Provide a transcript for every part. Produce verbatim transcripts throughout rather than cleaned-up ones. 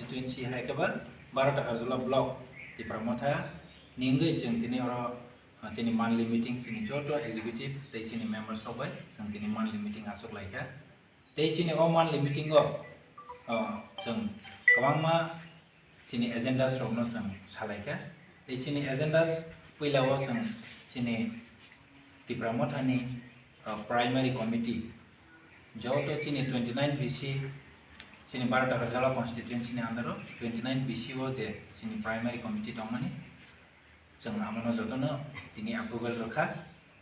Constituency hai khe ba Baro Takarjala block Tipra Motha ni wngwi chwng tini oro, ah, chini monthly meeting, chini joto executive tei chini members rok bai chwng tini monthly meeting achuk lai kha. Tei chini o monthly meeting o, ah, chwng kwbangma chini agendas rokno chwng salai kha. Tei chini agendas puila o chwng chini Tipra Motha ni, ah, primary committee, joto chini twenty nine B C, chini Baro Takarjala constituency ni under o twenty nine B C o je chini primary committee tongmani, chwng abono jotono tini approval rwkha.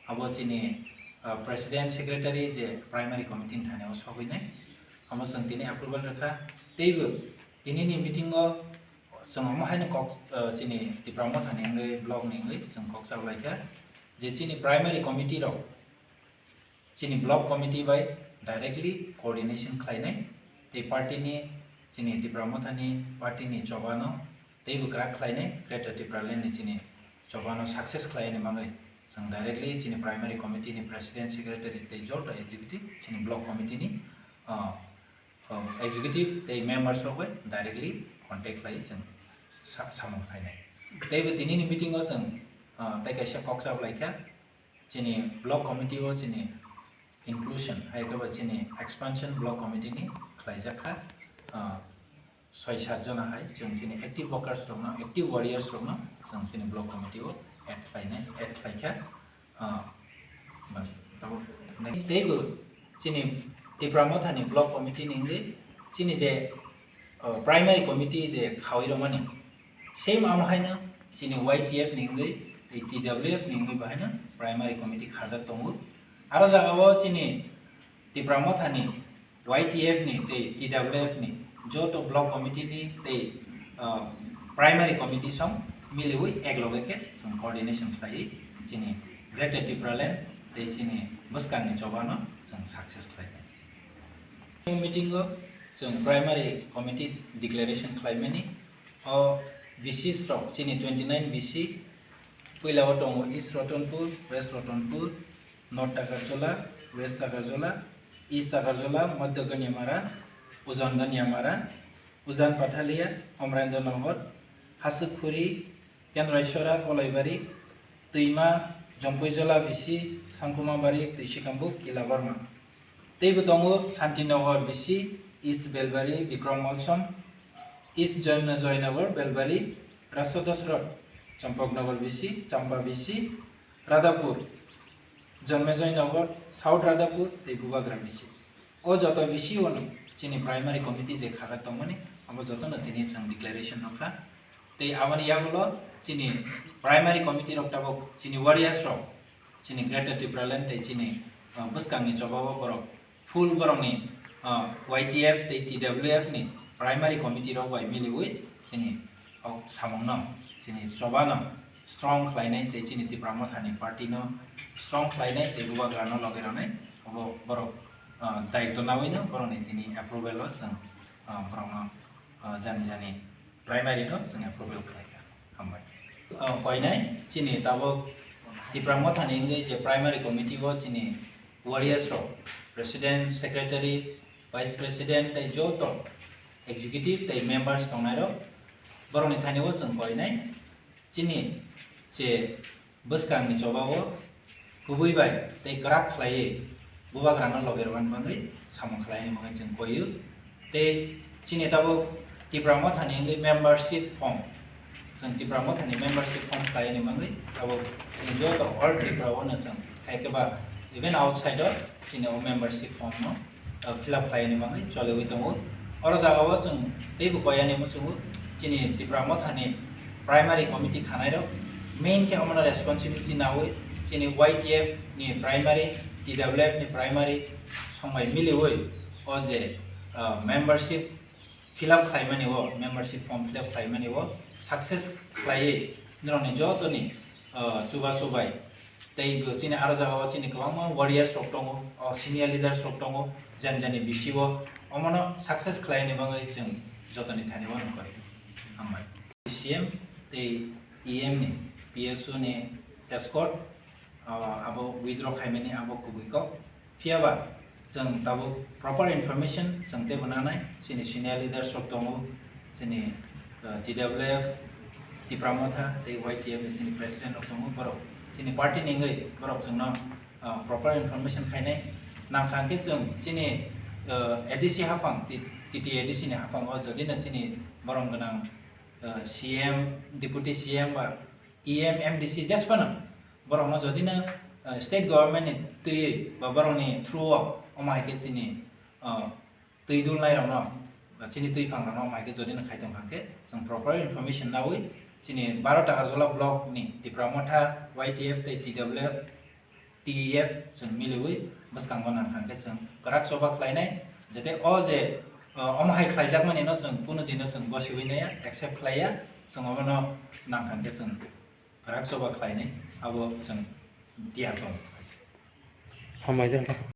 Abo chini, ah, president secretary je primary committee ni thani o sogwi nai, abo chwng tini approval rwkha. Teibo tini ni meeting o chwng omo haino kok, ah, chini Tipra Motha ni wngwi block ni wngwi chwng kok chap lai kha je chini primary committee rok chini block committee bai directly coordination khlainai, tei party ni, chini Tipra Motha ni party ni choba no teibo kwrak khlainai, Greater Tipraland ni chini choba no success khlaini bagwi chwng directly chini primary committee ni president, secretary tei joto executive chini block committee ni, ah, ah, executive tei members rok bai directly contact khlai chwng sa-, samung khlainai. Teibo tini ni meeting o chwng, ah, tei kaisa kok chap lai kha. Chini block committee o chini inclusion, hai khe ba chini expansion block committee ni khlaijak kha, ah, soi sat jona hai chwng chini active workers rokno, active warriors rokno chwng chini block committee o add khlainai, add khlai kha. Ah, bas, tabuk teibo chini Tipra Motha ni block committee ni wngwi chini je, ah, primary committee je khawi rwmani, same amo haino chini Y T F ni wngwi tei T W F ni wngwi bo haino primary committee khajak tongo. Aro jaga o chini Tipra Motha ni Y T F ni tei T W F ni joto block committee ni tei, ah, primary committee song miliwi ek loge khe chwng coordination khlaiwi chini Greater Tipraland tei chini bwskangni choba no chwng success khlainai. Meeting o chwng primary committee declaration khlaimani, o B Cs rok chini twenty nine B C, puila o tongo East Ratanpur, West Ratanpur, North Takarjala, West Takarjala, East Takarjala, Madhya Ganyamara, Ujan Ganyamara, Ujan Pathalia, Omrendra Nagar, Hasukkhuri, Kendraisora, Kolaibari, Twima, Jompuijala B C, Sangkumabari, Twisikambuk, Kilabarma. Teibo tongo Santinagar B C, East Belbari, Bikram Molsom, East Joynagar Belbari, Rasa Dasrat, Champaknagar B C, Champa B C, Radhapur, Janmejai Nagar, South Radhapur tei Bubagra B C. O joto B C o no chini primary committee je khajak tongmani, abo jotono tini chwng declaration rwkha. Tei aboni yagulo chini primary committee rok tabuk chini warriors rok, chini Greater Tipraland tei chini, uh, bwskangni chobao borok full borokni, ah, Y T F tei T W F ni primary committee rok bai miliwi chini o samungno, chini chobano strong khlainai tei chini Tipra Mothani party no strong khlainai tei bubagrano logi rwnai, obo borok, ah, daitw nawino borokni tini approval o chwng, ah, borokno, ah, jani jani primary no chwng approval khlaikha. Hambai. Ah, koinai chini tabuk Tipra Mothani wngwi je primary committee o chini warriors rok, president, secretary, vice president tei joto executive tei members tongnai rok, borokni thani o chwng koinai chini je bwskangni chobao kubui bai tei kwrak khlaiwi bubagrano logi rwna bagwi samung khlaini bagwi chwng koio. Tei chini tabuk Tipra Mothani wngwi membership form, chwng Tipra Mothani membership form khlaini bagwi tabuk chini joto all Tripura o no chwng hai khe ba even outside o chini o membership form no, uh, fill up khlaini bagwi choliwi tongo. Oro jagao chwng teibo koyani muchungo chini Tipra Mothani primary committee khanai rok main khe omono responsibility nawi chini Y T F ni primary, T W F ni primary songbai miliwi o je, uh, membership fill up khlaimani o, membership form fill up khlaimani o success khlaiwi norokni jotoni, uh, chubachu bai tei bo chini aro jagao chini kwbangma warriors rok tongo, o senior leaders rok tongo, jani jani B C o omono success khlaini bagwi chwng jotoni thani uanukha. Hambai. C M tei E M ni, P S O ni escort, ah, abo withdraw khaimani abo kubui kok. Phiya ba chwng tabuk proper information chwng teibo nanai, chini senior leaders rok tongo, Chini, uh, T W F, Tipra Motha tei Y T F ni chini president rok tongo, borok chini party ni wngwi borok chwngno, uh, proper information khainai. Nangkha hwnkhe chwng chini, uh, A D C haphang, T-, T T A D C ni haphango jodi no chini borom gwnang, uh, C M, Deputy C M ba E M, M D C jesphano borokno jodi no, uh, state government ni twiwi ba borokni through o omo hai khe chini, uh, twi dulnai rokno, ba chini twi phang rokno omo hai khe jodi no khai tong kha khe chwng proper information nawi chini baro Takarjala block ni Tipra Motha, Y T F tei T W F, T E F chwng miliwi bwskango nangkha khe chwng kwrak choba khlainai, jete o je, uh, omo hai khlaijakmani no chwng kunu dino chwng gosiwi naiya, accept khlaiya, chwng omono nangkha khe chwng kwrak choba khlainai, abo chwng tiyar tongo. Hambai de.